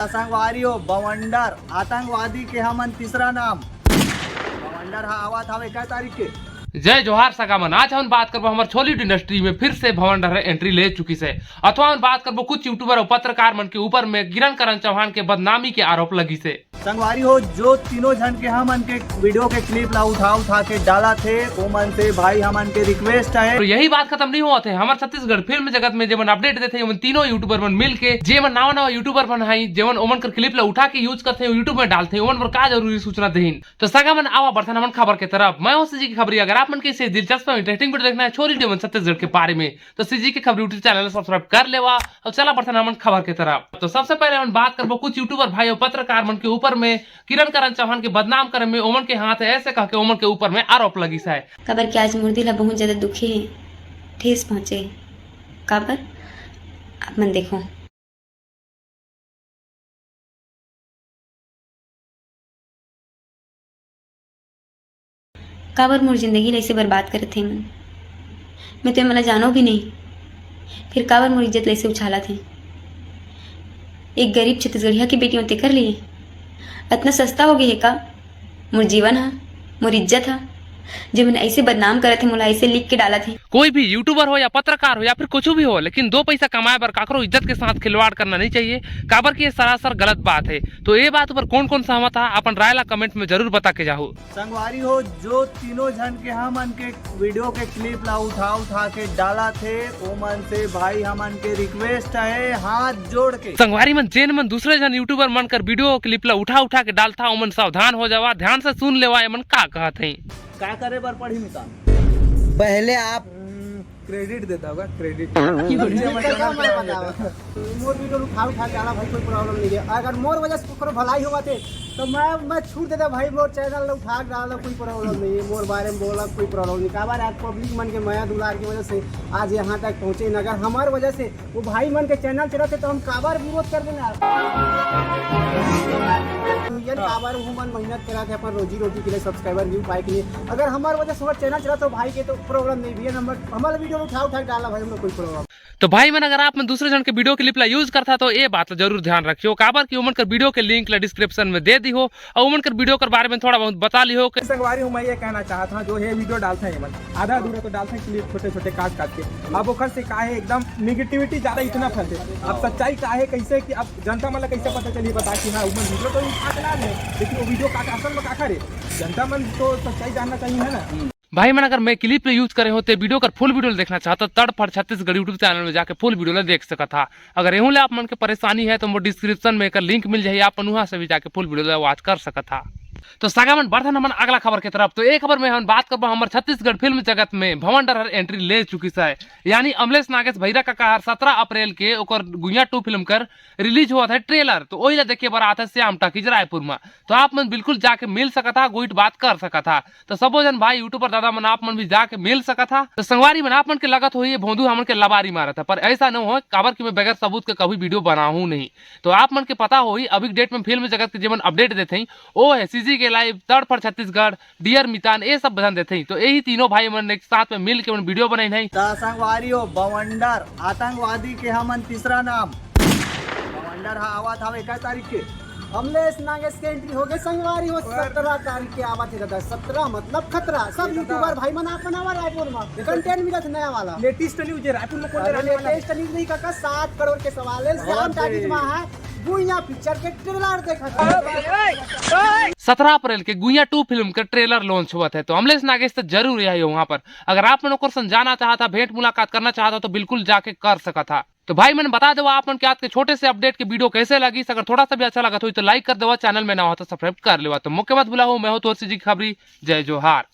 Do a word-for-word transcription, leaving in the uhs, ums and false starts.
संगवारी हो, बवंडर आतंकवादी के हमन तीसरा नाम। बवंडर हा आवत हवे कै तारीख के? जय जोहार सगा मन, आज हमन बात करबो हमर Chhollywood industry में फिर से भवंडर entry ले चुकिस हे। अथवा हमन बात करबो कुछ YouTuber अउ पत्रकार मन के ऊपर में किरण करण चौहान के बदनामी के आरोप लगिस हे। संगवारी हो, जो तीनों झन के हमन के video के clip ला उठा उठा के डालत हे, ओमन से भाई हमन के request हे। तो यही बात खत्म नहीं होवत हे, हमर छत्तीसगढ़ film जगत में जेमन update देथे, ओमन तीनों YouTuber मन मिल के, जेमन नवा नवा YouTuber मन हई, जेमन ओमन कर clip ला उठा के use करथे, YouTube में डालथे, ओमन बर का जरूरी सूचना देहिन। तो सगा मन, आवा बढ़थन हमन खबर के तरफ। मैं हूं सीजी के खबरी। अगर आप मन के इसे दिलचस्प और interesting video देखना है छोरी जीवन छत्तीसगढ़ के बारे में, तो सीजी के खबरी YouTube channel subscribe कर लेवा। अउ चला बढ़थन हमन खबर के तरफ। तो सबसे पहले हमन बात करबो कुछ YouTuber भाई अउ पत्रकार मन के ऊपर में किरण करण चौहान के बदनाम करे में ओमन के हाथ है, ऐसे कह के ओमन के ऊपर में आरोप लगिस हे। काबर कि आज मोर दिल ह बहुत ज्यादा दुखी हे, ठेस पहुंचे हे। काबर? आप मन देखो। काबर मोर जिंदगी ला ऐसे बर्बाद करत हे मन? मैं तो ये मन ला जानो भी नहीं, फिर काबर मोर इज्जत ला ऐसे उछालत हे? एक गरीब छत्तीसगढ़िया के बेटी हों तेकर लिए अतना सस्ता हो गे हे का मोर जीवन हा, मोर इज्जत हा? जे मन ऐसे बदनाम करत हे, मोला ऐसे लिख के डालत हे। कोई भी YouTuber हो या पत्रकार हो या फिर कुछ भी हो, लेकिन दो पैसा कमाए बर काकरो इज्जत के साथ खिलवाड़ करना नहीं चाहिए, काबर कि ये सरासर गलत बात है। तो ये बात पर कौन कौन सहमत हा, अपन राय ला comment में जरूर बता के जाहू। संगवारी हो, जो तीनों झन के हमन के video के clip ला उठा उठा के डालत हे, ओमन से भाई हमन के request हे हाथ जोड़ के। संगवारी मन, जेन मन दूसरे झन YouTuber मन कर video clip ला उठा उठा के डालथा, ओमन सावधान हो जावा, ध्यान से सुन लेवा, एमन का कहत हे। का करे बर पड़ही मितान? पहले आप credit देता होगा, credit। मोर video उठा उठा के आला भाई, कोई problem नहीं है। अगर मोर वजह से ककरो भलाई होवत हे, तो मैं, मैं छूट देता भाई, मोर channel ला उठा के डाला, कोई problem नहीं है। मोर बारे में बोला, कोई problem नहीं। काबर आज public मन के मया दुलार की वजह से आज यहाँ तक पहुँचे। अगर हमार वजह से वो भाई मन के channel चलत हे, तो हम काबर विरोध कर देना? ये काबर वो मन मेहनत करत हे अपन रोजी रोटी के लिए, subscriber view पाए के लिए। अगर हमार वजह से हमार channel चलत हे भाई के, तो problem नहीं भैया, हमार, हमार video उठा उठा के डाला भाई, हम लोग कोई problem। तो भाई मन, अगर आप मन दूसरे झन के video clip ला use करथा, तो ये बात ला जरूर ध्यान रखियो, काबर कि ओमन कर video के link ला description में दे दिहो, अउ ओमन कर video कर बारे में थोड़ा बहुत बता लिहो। संगवारी हो, मैं ये कहना चाहत हूँ, जो ये video डालते हैं, ये मन आधा अधूरा तो डालते हैं clip, छोटे छोटे काट काट के। अब ओखर से का है, एकदम negativity ज्यादा इतना फैलते। अब सच्चाई का है, कैसे कि अब जनता मन ला कैसे पता चली, बता कि हाँ, ओमन video तो उठा के ला ले, लेकिन वो video का, का असल में का करे, जनता मन तो सच्चाई जानना चाहिए, है ना? भाई मन, अगर मैं clip ला use करे हो, ते video कर full video ला देखना चाहता, तड़फड़ छत्तीसगढ़ YouTube channel में जाके full video ला देख सकत हा। अगर एहू ले आप मन के परेशानी है, तो मोर description में एकर link मिल जाही, आप मन उहाँ से भी जाके full video ला watch कर सकत हा। तो सगा मन, बढ़थन हमन अगला खबर के तरफ। तो एक खबर में हमन बात करबो, हमर छत्तीसगढ़ film जगत में भवंडर हर entry ले चुकिस हे, यानी अमलेश नागेश भैरा काका हर सत्रह अप्रैल के ओकर गुइया two film कर release होवत हे trailer। तो ओही ला देखे बर आत हे श्याम टॉकीज रायपुर में। तो आप मन बिल्कुल जाके मिल सकत हा, गोइठ बात कर सकत हा। तो सबो झन भाई YouTuber दादा मन, आप मन भी जाके मिल सकत हा। तो संगवारी मन, आप मन के लगत होही ये भोंदू हमन के लबारी मारत हे, पर ऐसा न हो, काबर कि मैं बगैर सबूत के कभी video बनाहूं नहीं। तो आप मन के पता होही अभी date में film जगत के जेमन update देथे, ओ है CG के live, तड़फड़ छत्तीसगढ़, Dear मितान, ये सब झन देथे। तो यही तीनों भाई मन एक साथ में मिल के मन video बनाइन हे। त संगवारी हो, बवंडर आतंकवादी के हमन तीसरा नाम। बवंडर हा आवत हवे कै तारीख के? अमलेश नागेश के entry हो गए संगवारी हो, सत्रह तारीख के आवत हे दादा। सत्रह मतलब खतरा। सब YouTuber भाई मन आप मन आवा रायपुर में, content मिलत नया वाला। Latest news है, रायपुर में कौन रहने वाला है? Latest news नहीं काका, सात करोड़ के सवाल है, श्याम टॉकीज में है, गुइया picture के trailer देखा। सत्रह अप्रैल के गुइया two film के trailer launch होवत हे, तो अमलेश नागेश तो जरूर आही वहां पर। अगर आप मन ओकर संग जाना चाहत हा, भेंट मुलाकात करना चाहत हा, तो बिल्कुल जाके कर सकत हा। तो भाई मन, बता देवा आप मन के आज के छोटे से update के video कैसे लगिस। अगर थोड़ा सा भी अच्छा लगत होही तो like कर देवा, channel में नवा हो तो subscribe कर लेवा। तो मुख्य मत भुलाहू, मैं हूं तोर CG के खबरी। जय जोहार।